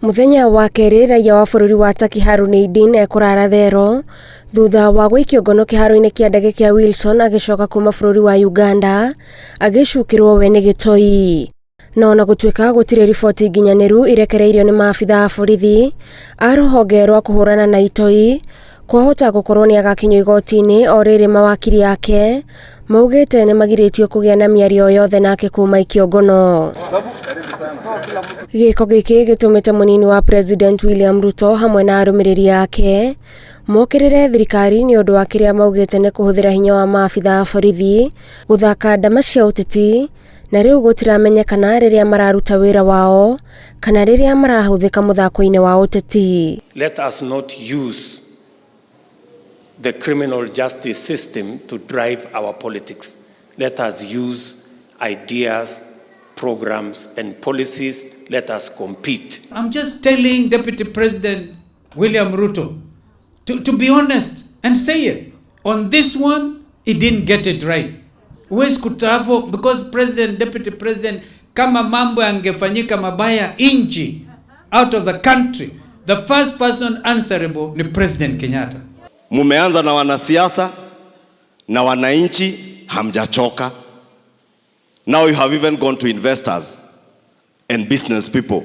Mũthenya wa kerĩ raia wa bũrũri wa Turkey Harun Aydin ekũrara thero thutha wa gũikio ngono kĩharo-inĩ kĩa ndege kĩa Wilson agĩcoka kuma bũrũri wa Uganda agĩcukĩrwo we nĩ gĩtoi. No ona gũtuĩka gũtirĩ riboti nginyanĩru irekereirio nĩ maabitha a borithi a rũhonge rwa kũhũrana na itoi, kwahota gũkorwo nĩ agakinyio igoti-inĩ o rĩrĩ mawakiri ake maugĩte nĩ magirĩtio kũgĩa na mĩario yothe nake kuma ikio ngono. Gĩko gĩkĩ gĩtũmĩte mũnini wa President William Ruto hamwe na arũmĩrĩri ake mokĩrĩre thirikari nĩ ũndũ wa kĩrĩa maugĩte nĩ kũhũthĩra hinya wa maabitha a borithi gũthaka ndama cia ũteti, na rĩu gũtiramenyekana rĩrĩa mararuta wĩra wao kana rĩrĩa marahũthĩka mũthako-inĩ wa ũteti. Let us not use the criminal justice system to drive our politics. Let us use ideas, programs, and policies. Let us compete. I'm just telling Deputy President William Ruto to be honest and say it. On this one, he didn't get it right. Huwezi kutaafu because president, deputy president, kama mambo yangefanyika mabaya nchi, out of the country, the first person answerable ni President Kenyatta. Mumeanza na wanasiasa na wananchi, hamjachoka. Now you have even gone to investors and business people.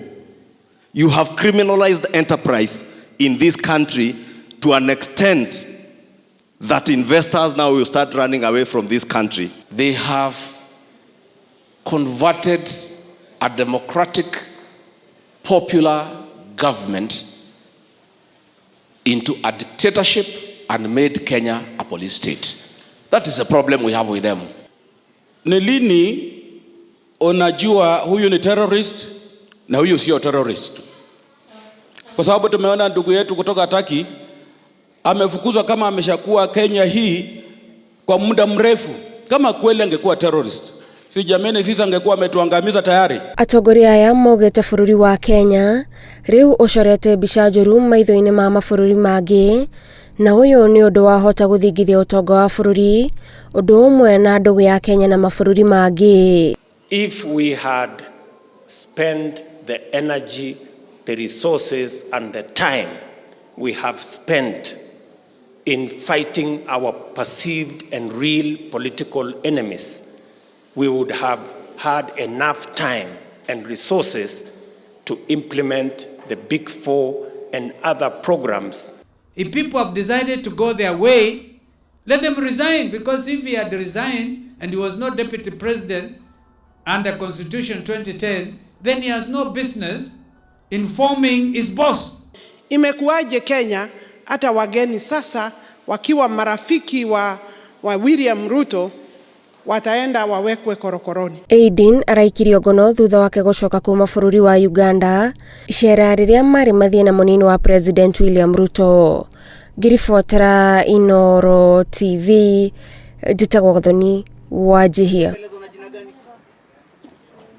You have criminalized enterprise in this country to an extent that investors now will start running away from this country. They have converted a democratic, popular government into a dictatorship and made Kenya a police state. That is the problem we have with them. Ni lini unajua huyu ni terrorist na huyu sio terrorist? Kwa sababu tumeona ndugu yetu kutoka Turkey amefukuzwa kama ameshakuwa Kenya hii kwa muda mrefu. Kama kweli angekuwa terrorist, si jameni, sisi angekuwa ametuangamiza tayari. Atongoria aya maugĩte bũrũri wa Kenya rĩu ũcorete mbica njũru maitho-inĩ ma mabũrũri mangĩ, na ũyũ nĩ ũndũ wahota gũthingithia ũtonga wa bũrũri ũndũ ũmwe na ndũgũ ya Kenya na mabũrũri mangĩ. If we had spent the energy, the resources, and the time we have spent in fighting our perceived and real political enemies, we would have had enough time and resources to implement the Big Four and other programs. If people have decided to go their way, let them resign, because if he had resigned and he was not deputy president under Constitution 2010, then he has no business informing his boss. Imekuwaje Kenya hata wageni sasa wakiwa marafiki wa William Ruto wataenda wawekwe korokoroni? Aydin araikirio ngono thutha wake gũcoka kuma bũrũri wa Uganda icera rĩrĩa marĩ mathiĩ na mũnini wa President William Ruto. Ngĩribotera Inooro TV, njĩtagwo Gathoni Wanjihia.